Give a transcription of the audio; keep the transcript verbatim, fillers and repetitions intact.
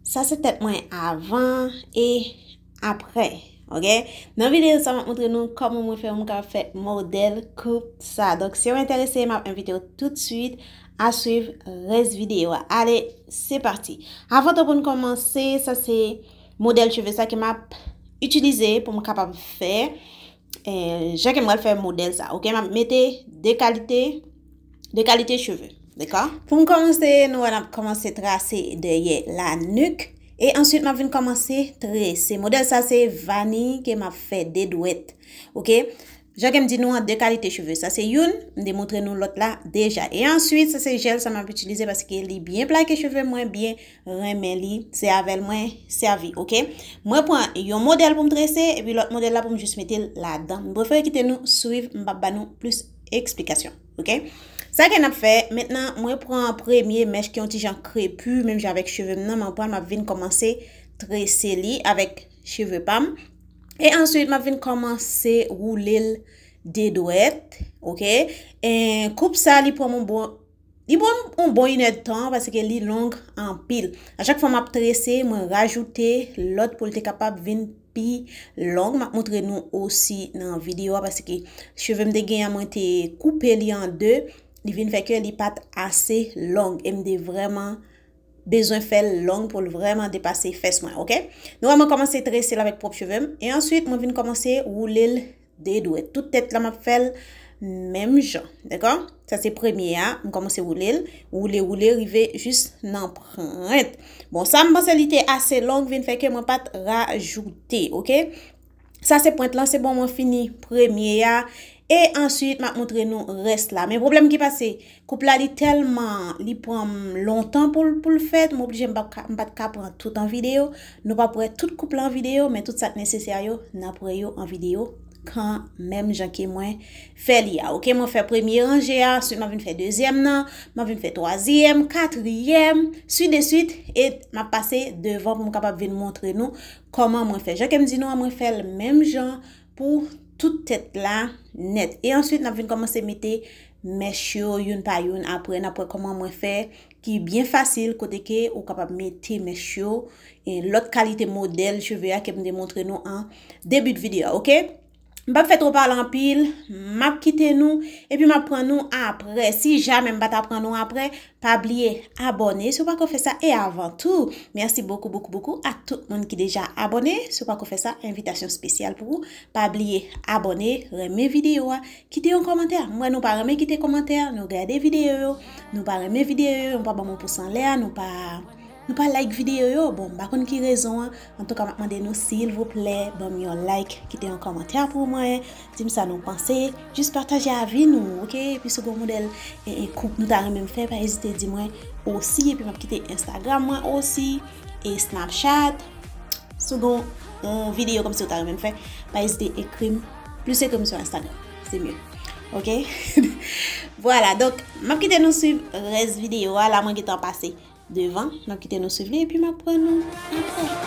Sa se tèt mwen avan e apre. Ok? Nan videyo sa, m ap montre nou kòman mwen fè, mwen kapab fè modèl koup sa. Donk, si w enterese, m ap envite w toutswit a swiv rès videyo a. Ale, se pati. Avan tou pou n kòmanse, sa se modèl cheve sa ke m ap itilize pou m kapab fè, eh, jan ke m pral fè modèl sa. Ok? M ap mete de kalite, de kalite cheve. Dakò? Pou m kòmanse, nou wè n ap kòmanse trase dèyè la nik. E answit, m ap vin kòmanse trese. Modèl sa se vaniy ke m ap fè de dwèt. Ok? Jan ke m di nou an, de kalite cheve. Sa se youn, m te montre nou lòt la deja. E answit, sa se jèl sa m ap itilize paske li byen plake cheve mwen, byen renmen li. Se avè l mwen sèvi, ok? Mwen pran yon modèl pou m trese, epi lòt modèl la pou m jis mete l ladan. M prefere kite nou swiv, m p ap ba nou plis eksplikasyon, ok? Sa ke n ap fè, mentnan, mwen pran premye mèch ki yon ti jan krepi, menm jan avèk cheve m nan, mwen pran, m ap vin kòmanse trese li avèk cheve pa m. E answit, m ap vin kòmanse woule l de dwèt, ok? E koup sa, li pran m yon bon, li pran m yon bon inèdtan paske li long anpil. A chak fwa m ap trese, mwen rajoute lòt pou l te kapab vin pi long. M ap montre nou osi nan videyo a paske cheve m te genyen an, mwen te koupe li an de. Li vin fè ke li pa t ase long e m te vrèman bezwen fè l long pou l vrèman depase fès mwen, ok? Nou wè mwen kòmanse trese l avèk pwòp cheve m. E answit, mwen vin kòmanse woule l de dwèt. Tout tèt la, m ap fè l menm jan, dakò? Sa se premye a, m kòmanse woule l, woule, woule, rive jis nan pwent. Bon, sa m panse li te ase long, vin fè ke mwen pa t rajoute, ok? Sa se pwent lan, se bon, mwen fini premye a. E answit, m ap montre nou rès la. Men pwoblèm ki pase, koup la, li tèlman, li pran m lontan pou l, pou l fèt, m oblije, m pa ka, m pa t ka pran tout an videyo. Nou p ap wè tout koup la an videyo, men tout sa k nesesè yo, n ap wè yo an videyo kanmenm jan ke mwen fè li a. Ok, mwen fè premye ranje a, answit m ap vin fè dezyèm nan, m ap vin fè twazyèm, katriyèm, swit de swit, e m ap pase devan pou m kapab vin montre nou kòman mwen fè. Jan ke m di nou an, mwen fè l menm jan pou tout tèt la nèt. E answit, n ap vin kòmanse mete mèch yo youn pa youn apre, n ap wè kòman mwen fè, ki byen fasil, kote ke ou kapab mete mèch yo, e lòt kalite modèl cheve a ke m te montre nou an debi videyo a, ok? M p ap fè twò pale anpil, m ap kite nou, epi m ap pran nou apre. Si jamè m pa ta pran nou apre, pa bliye abòne si w pako fè sa. E avan tou, mèsi bokou, bokou, bokou a tout moun ki deja abòne. Si w pako fè sa, envitasyon espesyal pou ou. Pa bliye abòne, renmen videyo a, kite yon kòmantè. M wè nou pa renmen kite kòmantè, nou gade videyo yo, nou pa renmen videyo yo, nou pa ban m yon pous anlè, nou pa, nou pa like videyo yo. Bon, m pa konn ki rezon an. Antouka, m ap mande nou, silvouplè, ban m yon like, kite yon kòmantè pou mwen, di m sa nou panse, jis pataje avi nou, ok? Epi si w gen yon modèl, e, e, koup nou ta renmen m fè, pa ezite di mwen osi, epi m ap kite Instagram mwen osi, e Snapchat. Si w gen yon videyo kòmsi w ta renmen m fè, pa ezite ekri m, plis ekri m sou Instagram, se mye. Ok? Vwala, donk, m ap kite nou swiv rès videyo a, la mwen gentan pase devan, m ap kite nou swiv li, epi m ap pran nou apre.